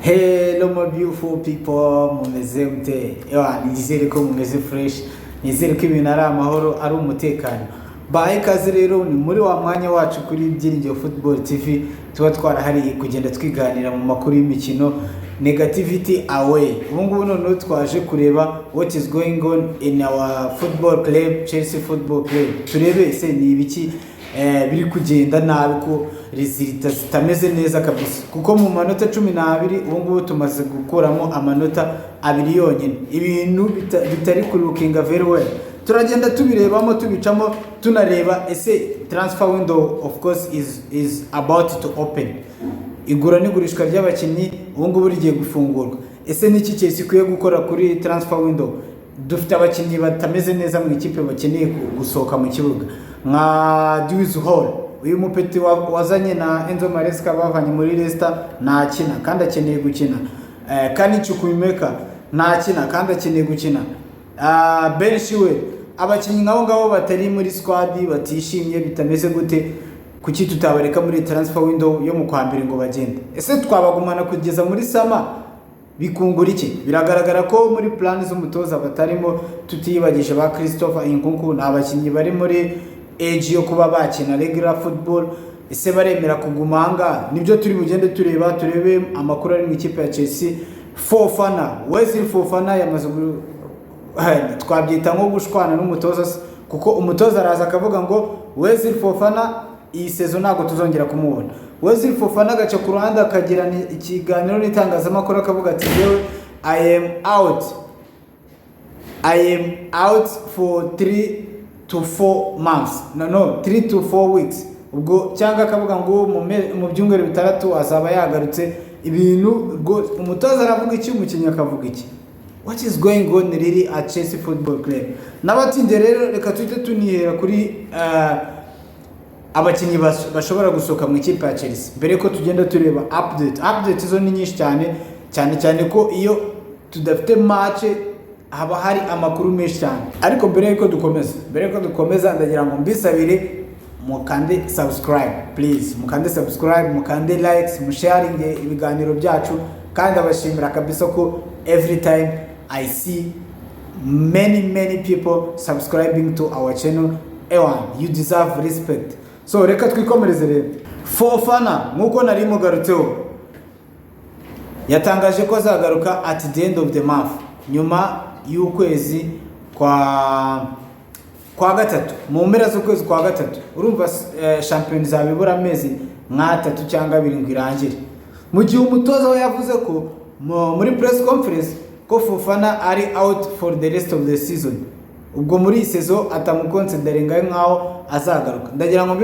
Hello my beautiful people, mumeze mute? Ewa, nizere ko mumeze fresh, nizere ko ibintu ari amahoro, ari umutekano. Bahe ikaze rero, ni muri wa mwanya wacu kuri Byiringiro Football TV tuba twarahariye kugenda twiganira mu makuru y'imikino, negativity away. Ubu ngubu noneho twaje kureba what is going on in our football club, Chelsea Football Club. Turebe ese ni ibiki biri kugenda nabi, ko résultats zitameze neza kabisa, kuko mu manota 12 ubu ngubu tumaze gukuramo amanota 2 yonyine. Ibintu bitari kulookinga very well. Turagenda tubirebamo, tubicamo, tunareba ese transfer window of course is about to open. Igura n'igurishwa ry'abakinnyi ubu ngubu rigiye gufungurwa. Ese niki Chelsea ikwiye gukora kuri transfer window? Dufite abakinnyi batameze neza mu ikipe bakeneye gusohoka mu kibuga, nka Dewsbury-Hall, uyu mupeti wazanye na Enzo Maresca bavanye muri Leicester, ntakina kandi akeneye gukina. Carney Chukwuemeka ntakina kandi akeneye gukina. Ben Chilwell, abakinnyi nk'abo ngabo batari muri squad, batishimye, bitameze gute? Kuki tutabareka muri transfer window yo mu kwa mbere ngo bagende? Ese twabagumana kugeza muri summer bikungura iki? Biragaragara ko muri plan z'umutoza batarimo. Tutiyibagije ba Christopher Nkunku, ni abakinnyi bari muri age yo kuba bakina regular football. Ese baremera kuguma ahangaha? Nibyo turi bugende tureba, turebe amakuru ari mu ikipe ya Chelsea. Fofana, Wesley Fofana yamaze twabyita nko gushwana n'umutoza se, kuko umutoza araza akavuga ngo Wesley Fofana iyi saison ntabwo tuzongera kumubona. Wesley Fofana agaca ku ruhande akagirana ikiganiro n'itangazamakuru, akavuga ati: "Yewe, I am out, I am out for 3 to 4 months, no, 3 to 4 weeks." Ubwo cyangwa akavuga ngo mu byumweru 6 azaba yagarutse. Ibintu rwose, umutoza aravuga iki, umukinnyi akavuga iki? What is going on really at Chelsea Football Club? N'abatinde rero, reka tujye tunihera kuri abakinnyi bashobora gusohoka mu ikipe ya Chelsea mbere ko tugenda tureba update. Update zo ni nyinshi cyane cyane cyane, ko iyo tudafite match haba hari amakuru menshi cyane. Ariko mbere yuko dukomeza, ndagira ngo mbisabire mukande subscribe, please, mukande subscribe, mukande likes, musharinge ibiganiro byacu. Kandi abashimira kabisa ko every time I see many many people subscribing to our channel. Ewan, you deserve respect. So reka twikomereze rero. Fofana, nk'uko nari mugarutseho, yatangaje ko azagaruka at the end of the month, nyuma y'ukwezi kwa gatatu, mu mpera z'ukwezi kwa gatatu. Urumva shampiyona izaba ibura amezi nk'atatu cyangwa 2 ngo irangire, mu gihe umutoza we yavuze ko muri press conference ko Fofana ari out for the rest of the season. Ubwo muri iyi saison atamuconsideringa nk'aho azagaruka. Ndagira ngo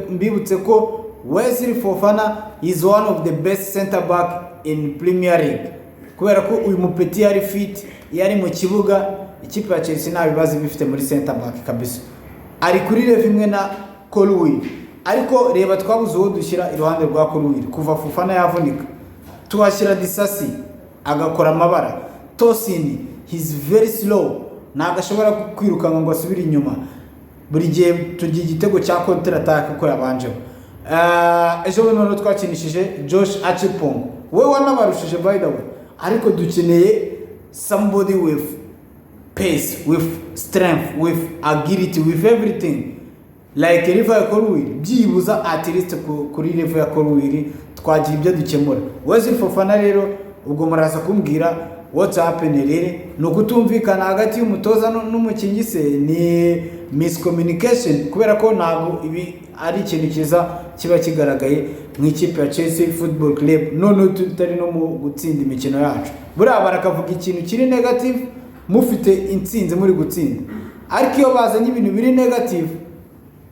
mbibutse ko Wesley Fofana is one of the best center back in Premier League, kubera ko uyu mupeti yari fit, yari mu kibuga, ikipe ya Chelsea nta bibazo iba ifite muri center back kabisa. Ari kuri level imwe na Colwill, ariko reba, twabuze uwo dushyira iruhande rwa Colwill kuva Fofana yavunika. Tuhashyira Disasi agakora amabara. Tosin, he's very slow, ntabwo ashobora kwirukanka ngo asubire inyuma. Buri gihe tugira igitego cya counter attack ko yabanjeho. Ejo bundi noneho twakinishije Josh Acheampong, we wanabarushije by the way, ariko dukeneye somebody with pace, with strength, with agility, with everything like Levi Colwill, byibuza at least kuri level ya Colwill twagira ibyo dukemura. Wesley Fofana rero, ubwo muraza kumbwira what's happening rero. Ni ukutumvikana hagati y'umutoza n'umukinnyi se? Ni miscommunication? Kubera ko ntabwo ibi ari ikintu cyiza kiba kigaragaye mu ikipe ya Chelsea Football Club, noneho tutari no mu gutsinda imikino yacu. Buriya barakavuga ikintu kiri negative mufite intsinzi, muri gutsinda, ariko iyo bazanye ibintu biri negative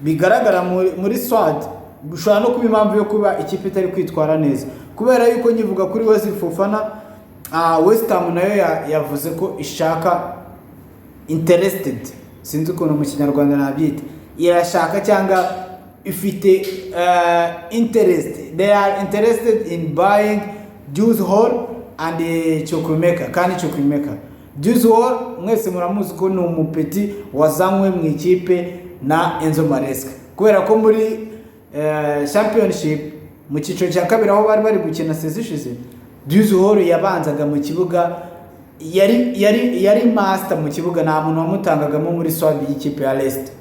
bigaragara muri squad, bishobora no kuba impamvu yo kuba ikipe itari kwitwara neza. Kubera yuko nyivuga kuri Wesley Fofana, West Ham nayo yavuze ko ishaka, interested, sinzi ukuntu mu Kinyarwanda nabyita, irashaka cyangwa ifite interest, they are interested in buying Dewsbury-Hall and Chukwuemeka. Kandi Chukwuemeka, Dewsbury-Hall mwese muramuzi ko ni umupeti wazanywe mu ikipe na Enzo Maresca, kubera ko muri championship mu cyiciro cya kabiri aho bari bari gukina saison ishize Dewsbury-Hall yabanzaga mu kibuga, yari master mu kibuga, nta muntu wamutangagamo muri squad y'ikipe ya Leicester.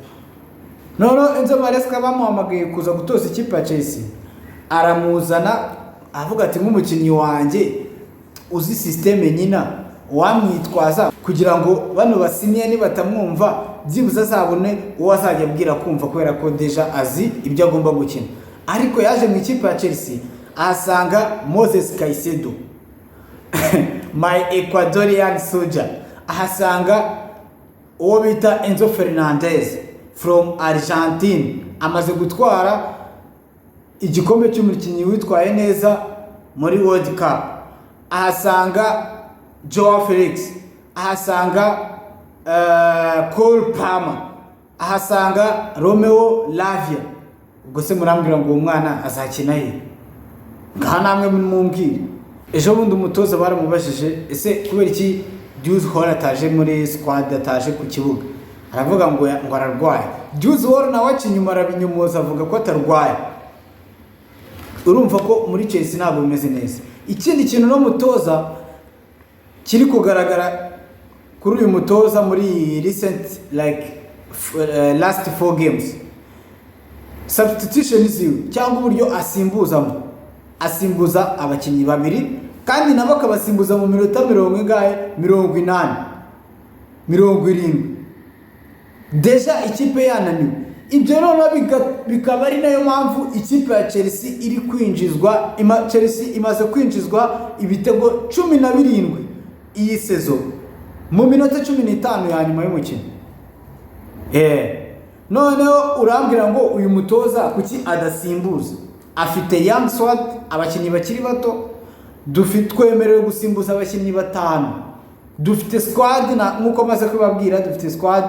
Noneho Enzo Maresca bamuhamagaye kuza gutoza ikipe ya Chelsea, aramuzana avuga ati: "Nk'umukinnyi wanjye uzi système nyina wamwitwaza kugira ngo bano basinye nibatamwumva byibuze azabone uwo azajya abwira kumva, kubera ko déjà azi ibyo agomba gukina." Ariko yaje mu ikipe ya Chelsea ahasanga Moses Caicedo, my Ecuadorian soldier, ahasanga uwo bita Enzo Fernandez from Argentine, amaze gutwara igikombe cy'umukinnyi witwaye neza muri World Cup, ahasanga Joao Felix, ahasanga Cole Palmer, ahasanga Romeo Lavia. Ubwo se murambwira ngo uwo mwana azakina he? Ngaha namwe mumbwire. Ejo bundi umutoza baramubajije: "Ese kubera iki Dewsbury-Hall ataje muri squad, ataje ku kibuga?" Aravuga ngo ararwaye. Dewsbury-Hall nawe aca inyuma arabinyomoza, avuga ko atarwaye. Urumva ko muri Chelsea ntabwo bimeze neza. Ikindi kintu no mutoza kiri kugaragara kuri uyu mutoza muri recent, like last four games, substitution ziwe cyangwa uburyo asimbuzamo, asimbuza abakinnyi babiri kandi nabo akabasimbuza mu minota mirongo ingahe? 80, 70, déjà ikipe yananiwe. Ibyo noneho bikaba ari nayo mpamvu ikipe ya Chelsea iri kwinjizwa Chelsea imaze kwinjizwa ibitego 17 iyi saison mu minota 15 ya nyuma y'umukino. Noneho urambwira ngo uyu mutoza kuki adasimbuza? Afite young squad, abakinnyi bakiri bato. Dufite, twemerewe gusimbuza abakinnyi batanu. Dufite squad na nkuko maze kubabwira, dufite squad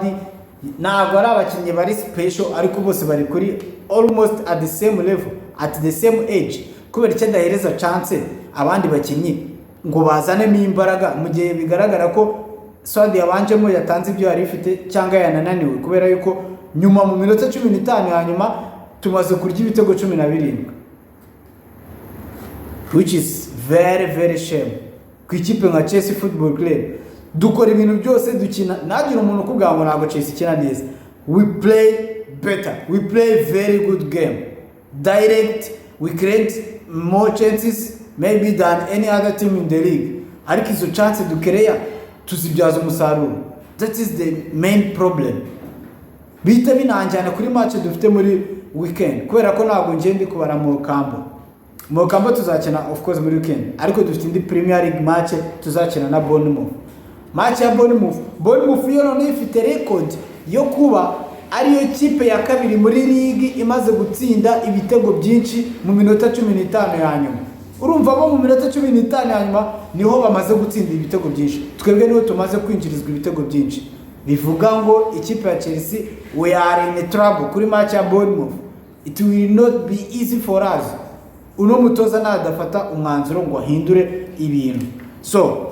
ntabwo ari abakinnyi bari special, ariko bose bari kuri almost at the same level, at the same age. Kubera icyo adahereza chance abandi bakinnyi ngo bazanemo imbaraga, mu gihe bigaragara ko squad yabanjemo yatanze ibyo yari ifite cyangwa yanananiwe, kubera yuko nyuma mu minota 15 ya nyuma tumaze kurya ibitego 17, which is very very shame ku ikipe nka Chelsea Football Club. Dukora ibintu byose, dukina, ntagire umuntu ukubwira ngo ntabwo Chelsea ikina neza. We play better, we play very good game, direct, we create more chances maybe than any other team in the league, ariko izo chance dukereya tuzibyaza umusaruro? That is the main problem. Bihita binanjyana kuri match dufite muri weekend, kubera ko ntabwo ngiye ndi kubara Mokambo. Mokambo tuzakina of course muri weekend, ariko dufite indi Premier League match tuzakina na Bournemouth. Match ya Bournemouth, Bournemouth yo noneho ifite record yo kuba ariyo kipe ya kabiri muri league imaze gutsinda ibitego byinshi mu minota 15 ya nyuma. Urumva bo mu minota 15 ya nyuma niho bamaze gutsinda ibitego byinshi, twebwe niho tumaze kwinjirizwa ibitego byinshi. Bivuga ngo ikipe ya Chelsea, we are in trouble kuri match ya Bournemouth. It will not be easy for us uno mutoza nadafata umwanzuro ngo ahindure ibintu. So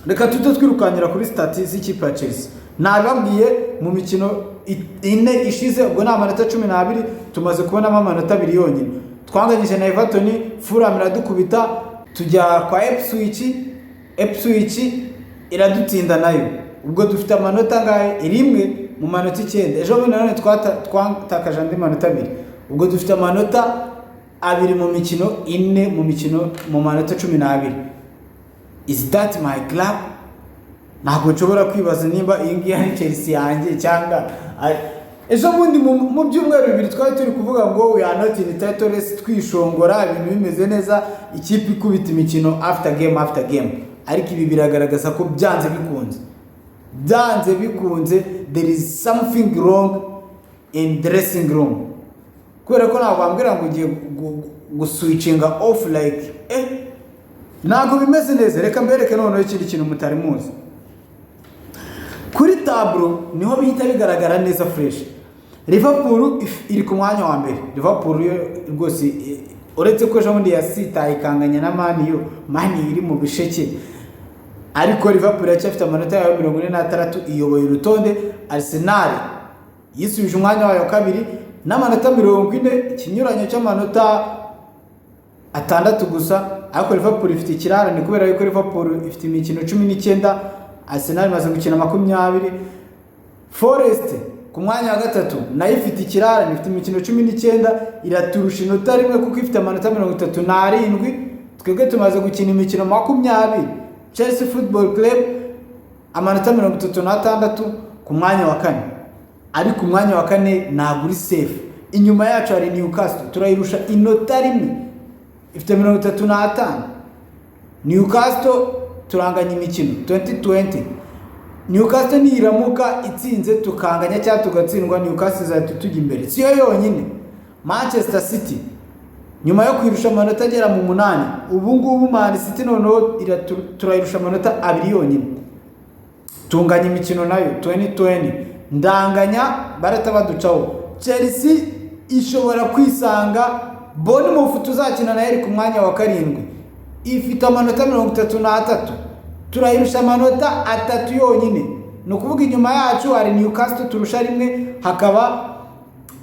reka tujye twirukankira kuri stats z'ikipe ya Chelsea. Nababwiye, mu mikino 4 ishize, ubwo ni amanota 12, tumaze kubonamo amanota 2 yonyine. Twanganyije na Everton, Fulham iradukubita, tujya kwa Ipswich, Ipswich iradutsinda nayo. Ubwo dufite amanota angahe? 1 mu manota 9. Ejo bundi nanone twatakaje andi manota 2. Ubwo dufite amanota 2 mu mikino 4, mu mikino mu manota 12. Is that my club? Ntabwo nshobora kwibaza nimba iyi ngiyi ari Chelsea yanjye cyangwa ejo bundi mu byumweru 2 twari turi kuvuga ngo we are not in title race, twishongora, ibintu bimeze neza, ikipe ikubita imikino after game after game. Ariko ibi biragaragaza ko byanze bikunze, byanze bikunze, there is something wrong in dressing room, kubera ko ntabwo wambwira ngo ugiye guswitchinga off like ntabwo bimeze neza. Reka mbereke noneho ikindi kintu mutari muzi. Kuri tableau niho bihita bigaragara neza fresh. Liverpool iri ku mwanya wa mbere. Liverpool yo rwose, uretse ko ejo bundi yasitaye ikanganya na Man U, Man U iri mu bisheke, ariko Liverpool iracyafite amanota yayo 46, iyoboye urutonde. Arsenal yisubije umwanya wayo wa kabiri n'amanota 40, ikinyuranyo cy'amanota 6 gusa. Ariko Liverpool ifite ikirarane kubera yuko Liverpool ifite imikino 19, Arsenal imaze gukina 20. Forest ku mwanya wa gatatu nayo ifite ikirarane, ifite imikino 19, iraturusha inota rimwe kuko ifite amanota 37, twebwe tumaze gukina imikino 20. Chelsea Football Club amanota 36 ku mwanya wa kane, ariko umwanya wa kane ntabwo uri safe. Inyuma yacu hari Newcastle, turayirusha inota rimwe, ifite 35. Newcastle turanganya imikino 2020. Newcastle niramuka itsinze tukanganya cyangwa tugatsindwa, Newcastle izahita tujya imbere. Siyo yonyine, Manchester City nyuma yo kwirusha amanota agera mu 8, ubu ngubu Man City noneho turayirusha amanota 2 yonyine, tunganya imikino nayo 2020. Ndanganya barata baducaho. Chelsea ishobora kwisanga Bournemouth tuzakina nayo iri ku mwanya wa karindwi, ifite amanota 33, turayirusha amanota 3 yonyine. Ni ukuvuga inyuma yacu hari Newcastle turusha rimwe, hakaba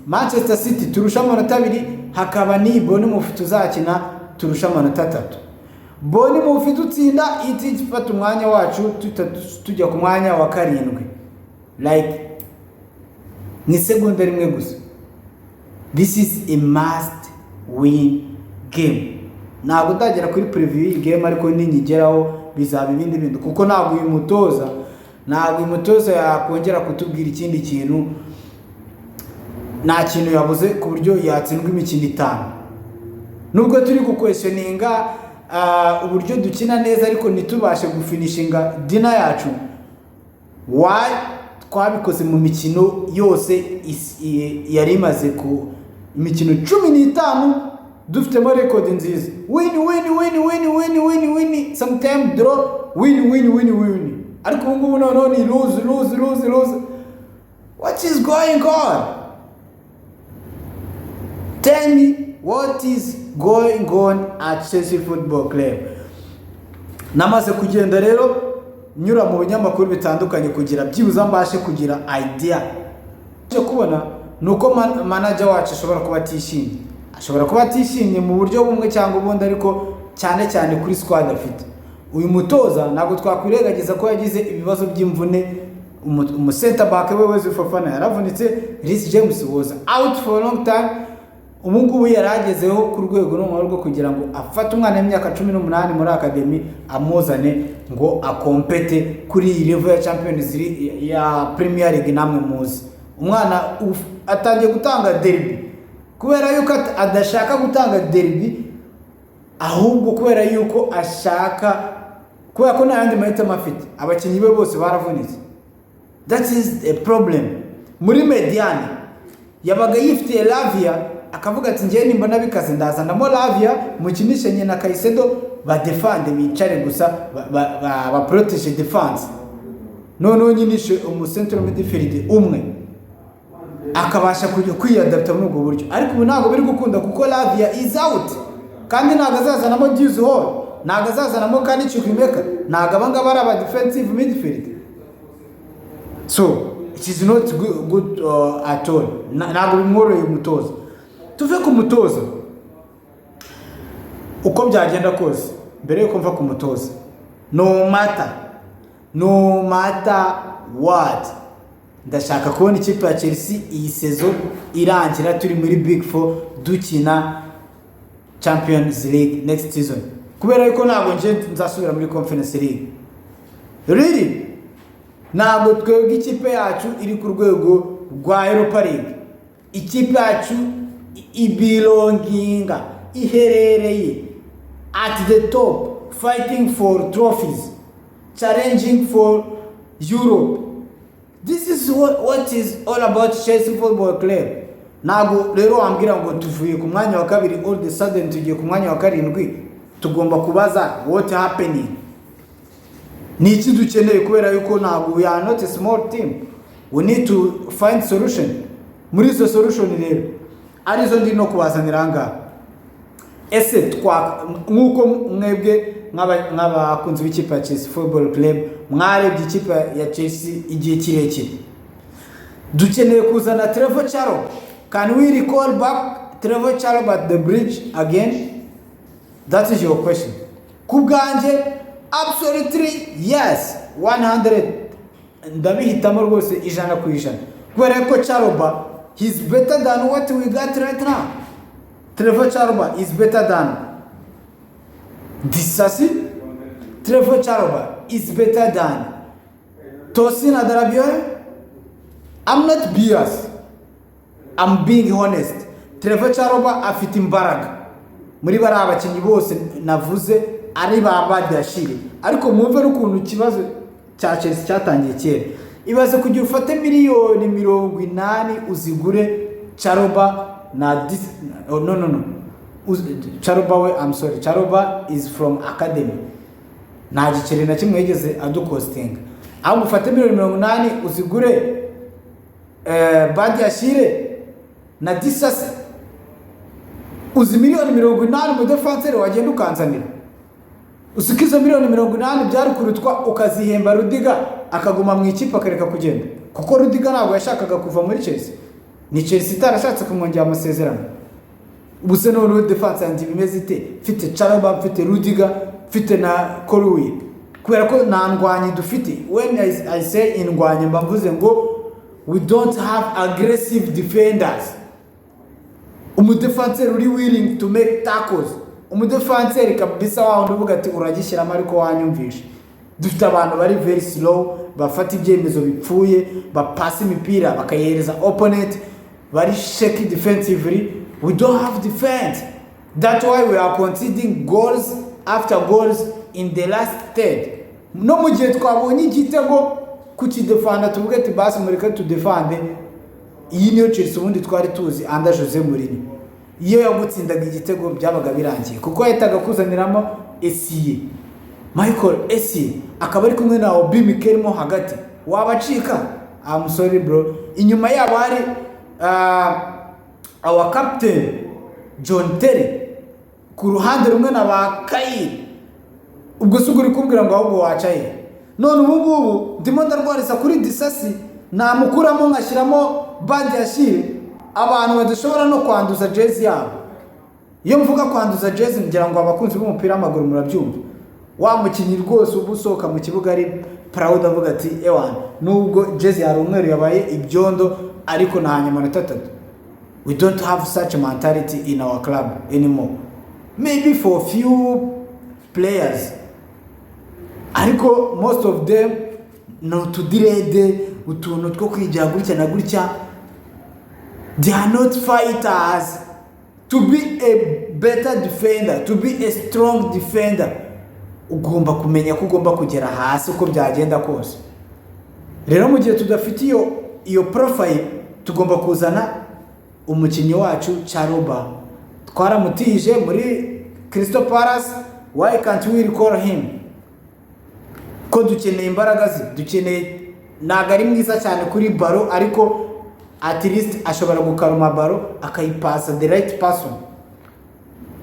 Manchester City turusha amanota 2, hakaba ni Bournemouth tuzakina turusha amanota 3. Bournemouth dutsinda ihita ifata umwanya wacu, tujya ku mwanya wa karindwi like ni isegonda rimwe gusa. This is a must win game. Ntabwo ndagera kuri preview y'iyi game, ariko ninyigeraho bizaba ibindi bintu, kuko ntabwo uyu mutoza yakongera kutubwira ikindi kintu. Nta kintu yabuze ku buryo yatsindwa imikino itanu, nubwo turi guquestioninga uburyo dukina neza ariko ntitubashe gufinishinga dinner yacu. Why twabikoze mu mikino yose yari imaze ku imikino 15 dufitemo record nziza: win, win, win, win, win, win, win, sometime draw, win, win, win, win. Ariko ubu ngubu noneho ni lose, lose, lose, lose. What is going on? Tell me what is going on at Chelsea Football Club. Namaze kugenda rero nyura mu binyamakuru bitandukanye kugira byibuze mbashe kugira idea. Icyo kubona ni uko manager wacu ashobora kuba atishimye, ashobora kuba atishimye mu buryo bumwe cyangwa ubundi, ariko cyane cyane kuri squad afite. Uyu mutoza ntabwo twakwirengagiza ko yagize ibibazo by'imvune. Umu center back we Wesley Fofana yaravunitse, Reece James was out for a long time. Ubu ngubu yari agezeho ku rwego noneho rwo kugira ngo afate umwana w'imyaka 18 muri academy amuzane ngo acompete kuri iyi level ya Champions League, ya Premier League. Namwe muzi umwana atangiye gutanga derby kubera yuko adashaka gutanga derby, ahubwo kubera yuko ashaka, kubera ko nta yandi mahitamo afite, abakinnyi be bose baravunitse. That is a problem. Muri médiane yabaga yifitiye Lavia, akavuga ati: "Ngewe nimbona bikaze ndazanamo Lavia mukinishe nyina Caicedo, badefande bicare gusa baprotège défense, noneho nyinishe umucentral midfield umwe", akabasha kujya kwiyadapta muri ubwo buryo. Ariko ubu ntabwo biri gukunda kuko Lavia is out, kandi ntabwo azazanamo Dewsbury-Hall, ntabwo azazanamo kandi Chukwuemeka, ntabwo aba ngaba ari aba defensive midfield. So it is not good, good at all. Ntabwo bimworoheye umutoza. Tuve ku mutoza. Uko byagenda kose, mbere yuko mva ku mutoza, no matter what, ndashaka kubona ikipe ya Chelsea iyi saison irangira turi muri Big Four, dukina Champions League next season, kubera yuko ntabwo nje nzasubira muri Conference League. Really, ntabwo twebwe ikipe yacu iri ku rwego rwa Europa League. Ikipe yacu ibelonginga, iherereye at the top, fighting for trophies, challenging for Europe. This is what is all about Chelsea Football Club. Ntabwo rero wambwira ngo tuvuye ku mwanya wa kabiri, all the sudden tugiye ku mwanya wa karindwi. Tugomba kubaza what happening, ni iki dukeneye, kubera yuko ntabwo we are not a small team. We need to find solution. Muri izo solution rero arizo ndi no kubazanira aha ngaha. Ese twa nk'uko mwebwe nk'abakunzi b'ikipe ya Chelsea Football Club mwarebye ikipe ya Chelsea igihe kirekire, dukeneye kuzana Trevoh Chalobah? Can we recall back Trevoh Chalobah at the bridge again? That is your question. Ku bwanjye, absolutely yes, 100, ndabihitamo rwose 100%, kubera ko Chalobah, he's better than what we got right now. Trevoh Chalobah is better than Disasi. Trevoh Chalobah is better than Tosin Adarabioyo. I'm not biased, I'm being honest. Trevoh Chalobah afite imbaraga muri bariya abakinnyi bose navuze, ari ba Badiashile. Ariko mwumve n'ukuntu ikibazo cya Chelsea cyatangiye kera. Ibaze kugira ufate miliyoni 80 uzigure Chalobah na dis, oh, no, no, no. Chalobah we, I'm sorry, Chalobah is from academy, nta giceri na kimwe yigeze aducostinga. Ahubwo ufate miliyoni 80 uzigure Badiashile na Disasi. Uzi miliyoni 80 umudefanseri wagenda ukanzanira? Uzi ko izo miliyoni 80 byari kurutwa ukazihemba Rudiger akaguma mu ikipe, akareka kugenda? Kuko Rudiger ntabwo yashakaga kuva muri Chelsea, ni Chelsea itarashatse kumwongera amasezerano. Ubu se noneho defense yanjye bimeze ite, mfite Chalobah, mfite Rudiger, mfite na Colwill? Kubera ko nta ndwanyi dufite. When I say indwanyi, mba mvuze ngo we don't have aggressive defenders, umudefanseri uri willing to make tackles, umudefanseri kabisa wa wundi uvuga ati uragishyiramo ariko wanyumvisha. Dufite abantu bari very slow, bafata ibyemezo bipfuye, bapasa imipira bakayihereza opponent, bari shaky defensively. We don't have defense. That's why we are conceding goals after goals in the last third. No mu gihe twabonye igitego, kukidefanda, tuvuge ati basi mureke tudefande. Iyi niyo Chelsea ubundi twari tuzi under Jose Mourinho. Iyo yagutsindaga igitego byabaga birangiye, kuko yahitaga kuzaniramo Essien, Michael Essien, akaba ari kumwe na Obi Mikel mo hagati, wabacika. I'm sorry, bro. Inyuma yabo hari our captain John Terry, ku ruhande rumwe na ba Cahill. Ubwo si uri kumbwira ngo ahubwo wacaye? None ubu ngubu ndimo ndarwariza kuri Disasi, namukuramo nkashyiramo Badiashile, abantu badashobora no kwanduza jezi yabo. Iyo mvuga kwanduza jezi, ngira ngo abakunzi b'umupira w'amaguru murabyumva. Wa mukinnyi rwose uba usohoka mu kibuga ari proud, avuga ati ewana, nubwo jezi yari umweru yabaye ibyondo, ariko nahanye amanota 3. We don't have such a mentality in our club anymore, maybe for few players, ariko most of them ni utudirede, utuntu two kwigira gutya na gutya. They are not fighters. To be a better defender, to be a strong defender, ugomba kumenya ko ugomba kugera hasi uko byagenda kose. Rero mu gihe tudafite iyo profile, tugomba kuzana umukinnyi wacu Chalobah. Twaramutije muri Crystal Palace, why can't we recall him? Ko dukeneye imbaraga ze, dukeneye. Ntabwo ari mwiza cyane kuri ballon, ariko at least ashobora gukaruma ballon akayipasa the right person.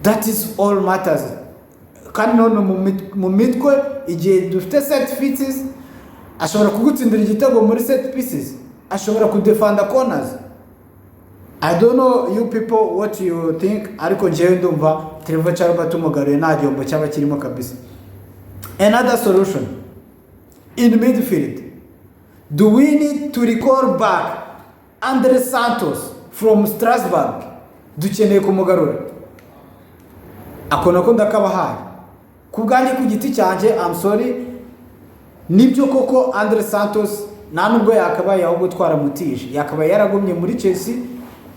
That is all matters. Kandi none mu mitwe, igihe dufite set pieces, ashobora kugutsindira igitego muri set pieces, ashobora kudefanda corners. I don't know you people what you think, ariko njyewe ndumva Trevoh Chalobah tumugaruye nta gihombo cyaba kirimo kabisa. Another solution in midfield: do we need to recall back Andre Santos from Strasbourg? Dukeneye kumugarura? Ako nako ndakabahaye. Ku bwanjye, ku giti cyanjye, I'm sorry, nibyo koko Andre Santos nta nubwo yakabaye, ahubwo twaramutije, yakabaye yaragumye muri Chelsea,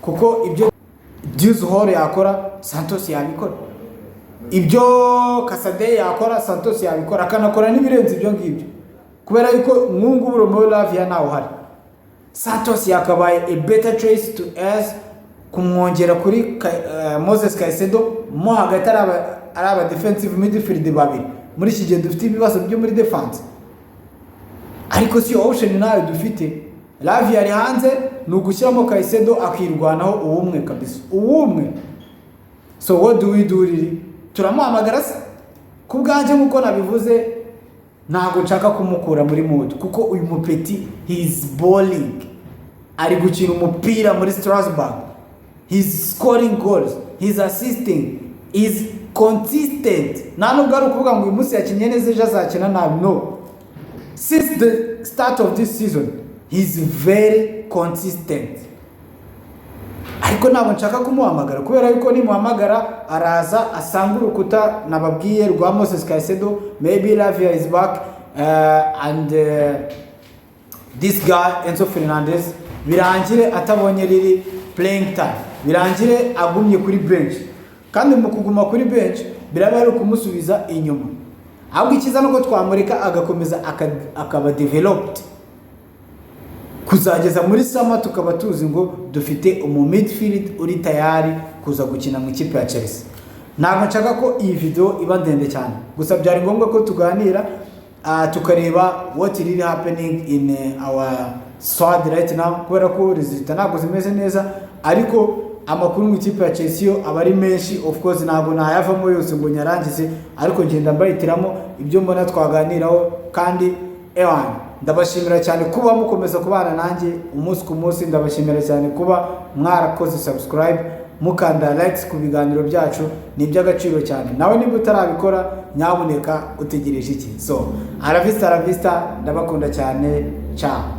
kuko ibyo Dewsbury yakora Santos yabikora, ibyo Casadei yakora Santos yabikora, akanakora n'ibirenze ibyo ngibyo, kubera yuko nk'ubu Romeo Lavia ntawe uhari. Santos yakabaye a better choice to us, kumwongera kuri Moses Caicedo mo hagati, ari aba defensive midfield babiri muri iki gihe dufite ibibazo byo muri defense. Ariko si option nayo dufite. Lavia ari hanze, ni ugushyiramo Caicedo akirwanaho uwumwe kabisa, uwumwe. So what do we do really? Turamuhamagara se? Ku bwanjye, nk'uko nabivuze, ntabwo nshaka kumukura muri mood, kuko uyu mupeti, he is balling, ari gukina umupira muri Strasbourg, he is scoring goals, he is assisting, he is consistent. Nta nubwo ari ukuvuga ngo uyu munsi yakinnye neza, ejo azakina nabi. No, since the start of this season he's very consistent. Ariko ntabwo nshaka kumuhamagara, kubera yuko nimuhamagara araza asanga urukuta nababwiye rwa Moses Caicedo. Maybe Lavia is back and this guy Enzo Fernandez, birangire atabonye riri playing time, birangire agumye kuri bench. Kandi mu kuguma kuri bench biraba ari ukumusubiza inyuma. Ahubwo icyiza nuko twamureka agakomeza akaba developed kuzageza muri summer, tukaba tuzi ngo dufite umu midfield uri tayari kuza gukina mu ikipe ya Chelsea. Ntabwo nshaka ko iyi video iba ndende cyane, gusa byari ngombwa ko tuganira, tukareba what really happening in our squad right now, kubera ko results ntabwo zimeze neza. Ariko amakuru mu ikipe ya Chelsea yo aba ari menshi. Of course ntabwo nayavamo yose ngo nyarangize, ariko ngenda mbahitiramo ibyo mbona twaganiraho. Kandi ewan, ndabashimira cyane kuba mukomeza kubana nanjye umunsi ku munsi. Ndabashimira cyane kuba mwarakoze subscribe, mukanda likes ku biganiro byacu, ni iby'agaciro cyane. Nawe niba utarabikora, nyabuneka utegereje iki? So aravista aravista, ndabakunda cyane. Ciao.